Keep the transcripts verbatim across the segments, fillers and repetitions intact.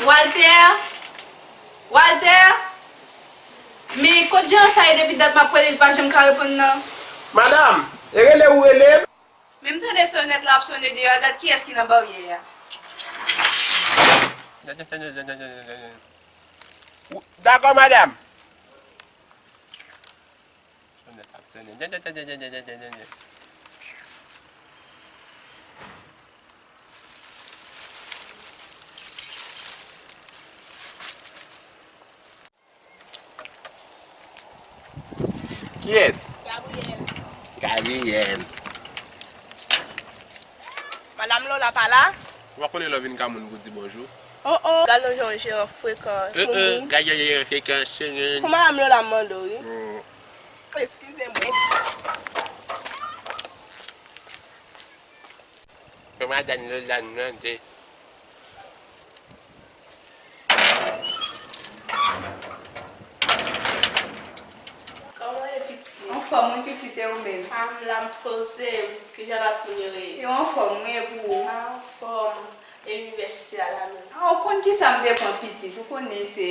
Walter! Walter! Men kot jan sa ye depi dat m ap rele l pa janm ka reponn nan? Madanm, e rele ou rele m? Men m tande sonèt la ap sonnen deyò a, gad kiyès ki nan baryè a. Ou- Dakò, madanm. Sonèt ap sonnen. Kiyès? Gabriyèl. Gabriyèl. Madanm Lola pa la? Ou pa konnen lè w vin ka moun pou di bonjou? Oh, oh. Gad yon jan yon jeran frekan. Eh, eh, gad yon jeran frekan, cheren. Pou madanm Lola m mande w, wi. Hmm. Eskize mwen. Pou madanm Lola m mande. Kòman w ye, pitit? Anfòm, wi, pitit, e ou menm? A, m la, m poze m. Kijan lòt moun yo ye? Yo anfòm, wi, e pou ou? A, anfòm. E inivèsite a la menm? A, ou konn kisa m te pran, pitit? Ou konnen se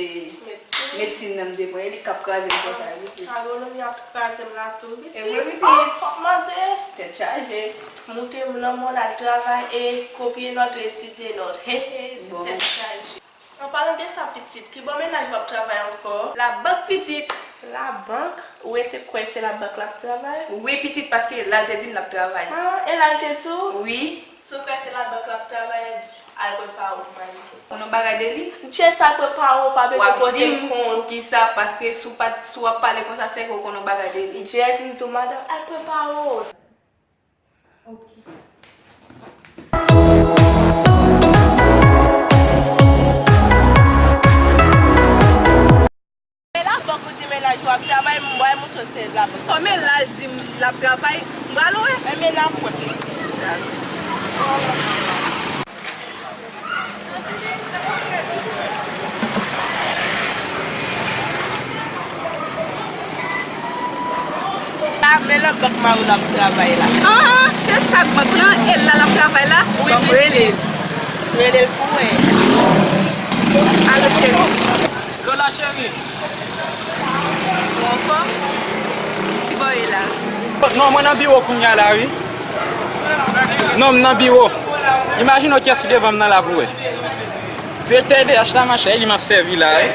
medsin nan m te pran. E li k ap kraze m konsa, wi, pitit. Agronomi ap kraze m la tou, pitit. E vre, pitit? Oh, fòk mande. Tèt chaje. Moute m nan mòn al travay e kopye nòt, etidye nòt. He, he, se tèt chaje. An palan de sa, pitit, ki bò mennaj w ap travay ankò? Labank, pitit. Labank? Ou rete kwè se labank l ap travay? Wi, pitit, paske la l te di m l ap travay. Ah, e la l te di w? Wi. Si w kwè se labank l ap travay, al prepare w pou mari w. Konn yon bagay de li? Jess, al prepare w, pa bezwen poze m kont. W ap di m poukisa, paske si w pa t, si w ap pale konsa, se ke w konn yon bagay de li. Jess, m di w, madanm, al prepare w. Ok. E labank ou di mennaj ou ap travay, m bay mouton se labank. Kòm e la l di m l ap travay, m pral wè. Enben n ap wè pitit. Sa men labank mari w l ap travay la. Ah, se sa k bank lan, e la l ap travay la? Wi, pitit. Rele l pou wè. Alo, cheri. Lola, cheri. Ou anfòm? Ki bò w ye la? Non, mwen nan biwo kounye a la, wi. Non, m nan biwo. Imajine w kiyès ki devan m nan la pou wè. Direktè E D H la, machè, e li m ap sèvi la, wi.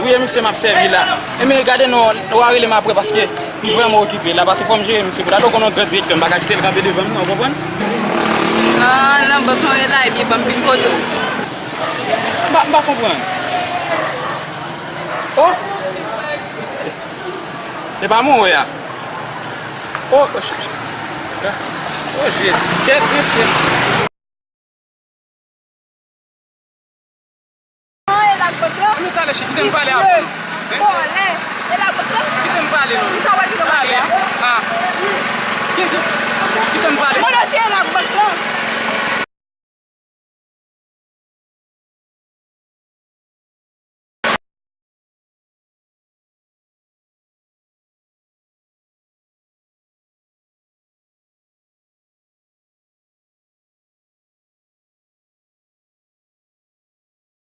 Wi, e misye m ap sèvi la. Enben, gade non, w a rele m apre paske m vrèman okipe la, paske fò m jere misye pou la. Ou konnen yon gran direktè, m pa ka kite l kanpe devan m, non, ou konprann? Ah, nan bank lan w ye la, ebyen, ban m vin kote w. M pa, m pa konprann. Oh! E pa mwen w wè a? Oh, oh, ch-, ch-, oh, Jezi. Kèt mesye. Ah, e la k bank lan? Ann nou t ale, cheri, kite m pale avè w. Vòlè. E la k bank lan? Kite m pale non. Kisa w wè ki nan bagay la? Ah. Ki, ki,